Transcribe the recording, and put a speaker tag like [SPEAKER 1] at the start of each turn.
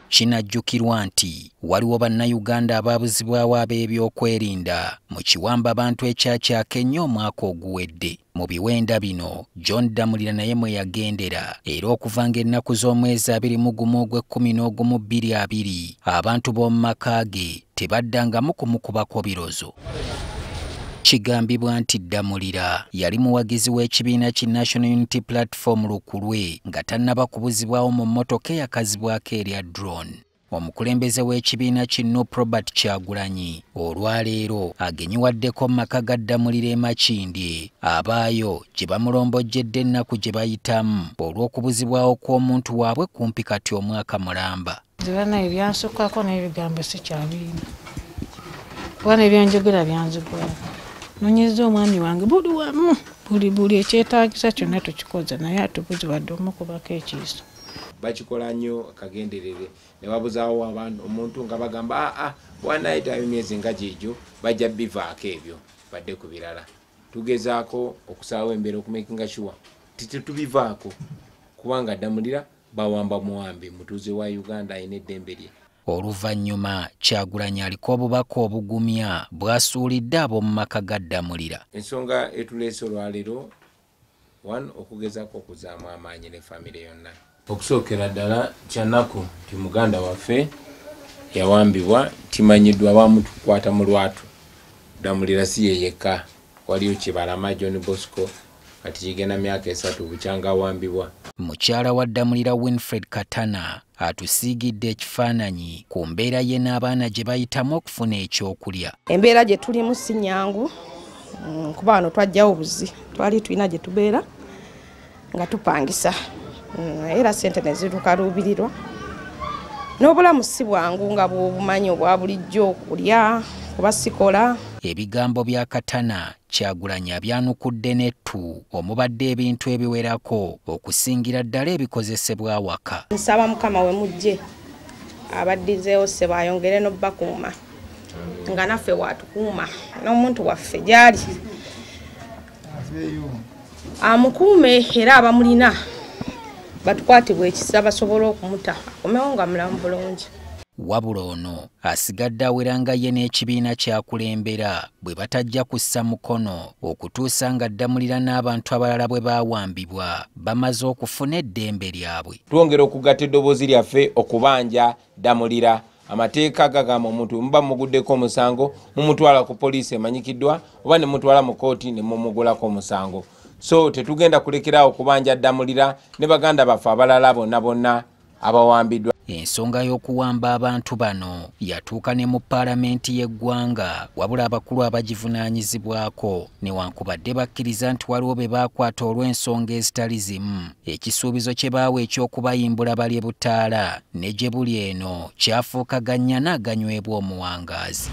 [SPEAKER 1] Kinajjukirwa nti waliwo bannayuganda abaabuzibwawo ab'ebyokwerinda mu kiwamba abantu ekyakyaka ennyo omwaka oguwedde. Mu biwenda bino John Ddamulira naye mwe yagendera, era okuva ng'ennaku z'omwezi 21 ogw'e-11 2020 abantu b'omu maka ge tebaddangamu kumukubako birozo. Kigambibwa nti Ddamulira yali muwagizi w'ekibiina ki National Unity Platform lukulwe nga tannaba kubuzibwawo mu mmotoka eyakazibwako erya drone. Omukulembeze w'ekibiina ki NUP Robert Kyagulanyi olwaleero agenyiwaddeko mu maka ga Ddamulira e Makindye, abaayo gye bamulombojjedde ennaku gye bayitamu olw'okubuzibwawo kw'omuntu waabwe kumpi kati omwaka mulamba.
[SPEAKER 2] Nze ebyansukkako n'ebigambo sikyabirina, kuba n'ebyenjogera byanzigwako. Nonyezza omwami wange buli wamu, buli ekyetaagisa kyonna tukikoze, naye atubuzi wadde omukubako ekiiso.
[SPEAKER 3] Bakikola nnyo kagenderere ne babuzaawo abantu omuntu nga bagamba aa bw'anaayitayo emyezi nga gyegyo bajja bivaako ebyo badde ku birala. Tugezaako okusaawo embeera okumakinga sure titetubivaako kubanga Ddamulira bawamba muwambe mutuuze wa Uganda alina eddembe lye.
[SPEAKER 1] Oluvannyuma Kyagulanyi aliko obubaka obugumya bw'asuulidde ab'omu maka ga Ddamulira.
[SPEAKER 3] Ensonga etuleese olwaleero one, okugezaako okuzaamu amaanyi ne famire yonna. Okusookera ddala kyannaku nti muganda waffe yawambibwa, kimanyiddwa bamutukwata mu lwatu. Ddamulira si ye yekka, waliyo Kibalama John Bosco kati kigenda myaka 3 bukyanga awambibwa.
[SPEAKER 1] Mukyala wa Ddamulira Winfred Katana atusiigidde ekifaananyi ku mbeera ye n'abaana gye bayitamu okufuna ekyokulya.
[SPEAKER 4] Embeera gye tulimu si nnyangu, kuba wano twajjawo obuzi, twali tulina gye tubeera nga tupangisa, era ssente ne zitukaluubirirwa. N'obulamu si bwangu nga bw'obumanyi obwa bulijjo, okulya kuba sikola.
[SPEAKER 1] Ebigambo bya Katana Kyagulanyi abyanukudde n'ettu omubadde ebintu ebiwerako okusingira ddala ebikozesebwa awaka.
[SPEAKER 4] Nsaba Mukama we mujje abaddizeewo ssebo ayongere n'obbakuuma nga naffe waatukuuma n'omuntu waffe gy'ali amukuume, era abamulina batukwatibwa ekisa basobole okumuta akomewo nga mulamu bulungi.
[SPEAKER 1] Wabula ono asigadde awera nga ye n'ekibiina kyakulembera bwe batajja kussa mukono okutuusa nga Ddamulira n'abantu abalala bwe baawambibwa bamaze okufuna eddembe lyabwe.
[SPEAKER 3] Twongera okugatta eddoboozi lyaffe okubanja Ddamulira. Amateeka gagamba omuntu muba muguddeko omusango mumutwala ku poliisi emanyikiddwa oba ne mutwala mu kooti ne mumugulako omusango. So tetugenda kulekeraawo okubanja Ddamulira ne baganda baffe abalala bonna bonna abawambiddwa.
[SPEAKER 1] Ensonga y'okuwamba abantu bano yatuuka ne mu paalamenti y'eggwanga, wabula abakulu abagivunaanyizibwako newankubadde bakkiriza nti waliwo be baakwata olw'ensonga ezitali zimu. Ekisuubizo kye baawa eky'okubayimbula balye butaala ne gye buli eno kyafuuka gannyana aganywebwa omuwangaazi.